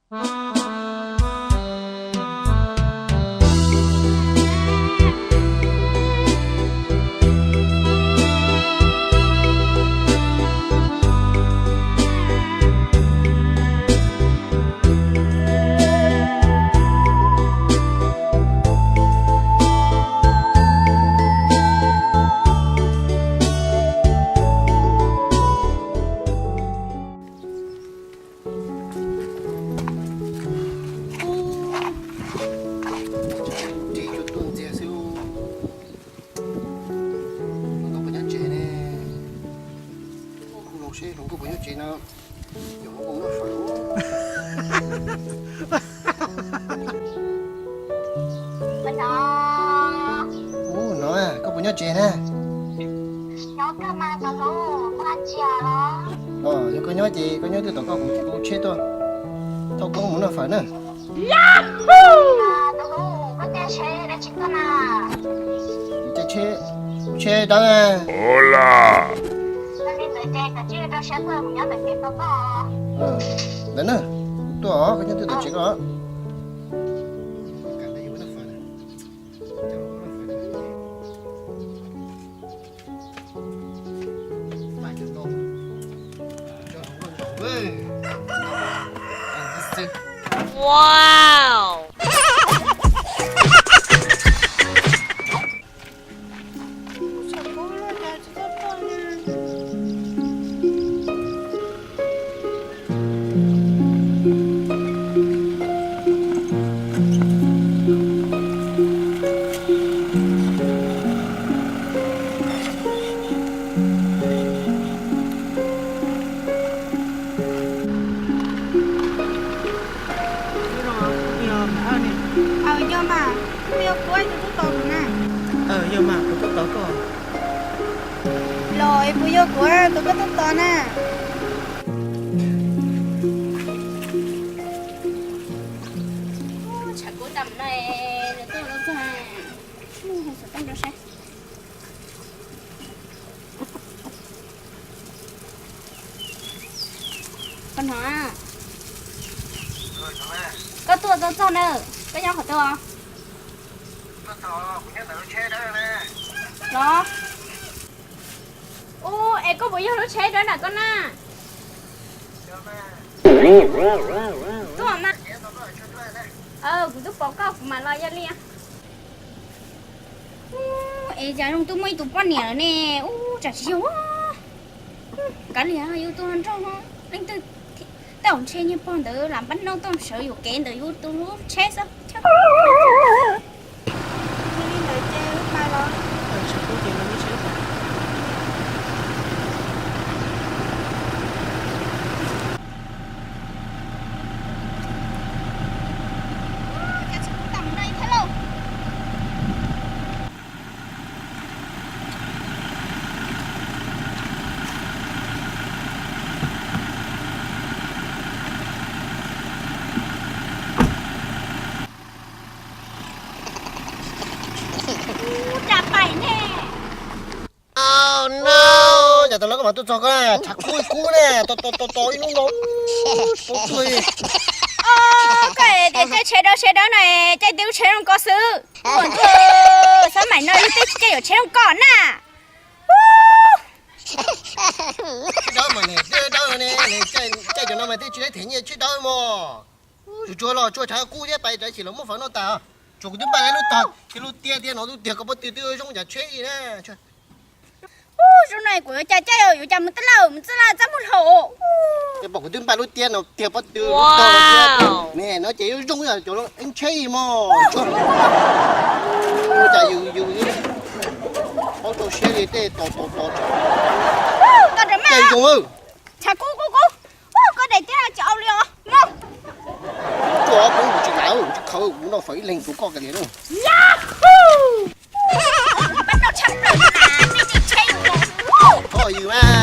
Ris cuag tuaj ntxiag xwb. Hluas nkauj puas nyob tsev ne? Kuv los seb hluas nkauj puas nyob tsev no. Yog hluas nkauj noj fawm. Ub, no koj puas nyob tsev na? Yog koj nyob ces koj nyob twj tom koj, kuv tsheb tuaj thauj koob mus noj fawm na. Kuv tsheb dawb. Ntawd na, kuv tuaj os, koj nyob twj tom tsev koj. Wow. Aw, yog mas, puas yog kuv tus tub tos kuv na? Aw, yog mas, kuv tub tos koj. Los es puas yog kuv tus koj tub tos na? Tshav kub tag no, nws tuaj txog, muaj hauv xov tooj rau saib. Koj hnov, koj tuaj txog txog na, koj nyob qhov twg os? Los, ub, es koj puas yog lub tsheb dawb na koj na? Tuaj mas. Kuv twb pom koj kuv mam los yog li. Ub, es cas zoo twb muaj ib tug poj niam lawm ne? Ub, tsam tsis yog. Kav liam, yus tus hluas nraug leej twg tej zaum ntshe niag pog ntawd lam npab noj tooj sawv yuam kev ntawm yus tus lub tsheb xwb. Li ntawd ces wb mus los. Ub, cas pais ne. Cas tas los koj mam tuaj txog koj na, tshav kub kub ne, tos tos tos ib hnub no. Koj tias caij tsheb dawb tsheb dawb no, caij tib lub tsheb zoo ko xwb. Ua ntuj, xab maim no yus twb tsis caij yuam tsheb zoo ko na. Tsheb dawb mas nws twb dawb ne, caij cov no mas twb tsis tau them nyiaj tsheb dawb mog. Tsuag tsuag los tsuag tshav kub thiab, pais rau sim los muab fawm noj tas. Tsuas kuv twb npaj lub tog thiab lub tiab thiab no, lub tiag koj pob tw twb zoo cas tsheb li na. Ub, zoo no kuv yuav cas caij, yuav cas mus taj lawm, mus taj lawm txaj muag hlaum. Pom kuv twb npaj lub tiab no tiag pob tw lub tog thiab ne, no ces yuav zoo yam cov eeb tsheb mog. Ua cas yus yus paub rau siab li tej tos tos tos. Koj rau mas zoo. Tshav kub kub kub. Ub, koj daim tiab tsis au li os mog. Tsuas kuv tsis lav tsis khaws, kuv noj fawm ib leeg tus koj kav liam. Yahoo! Pab noj tshaj plaws na, nej tsis tsheb yus. Koj yus mas.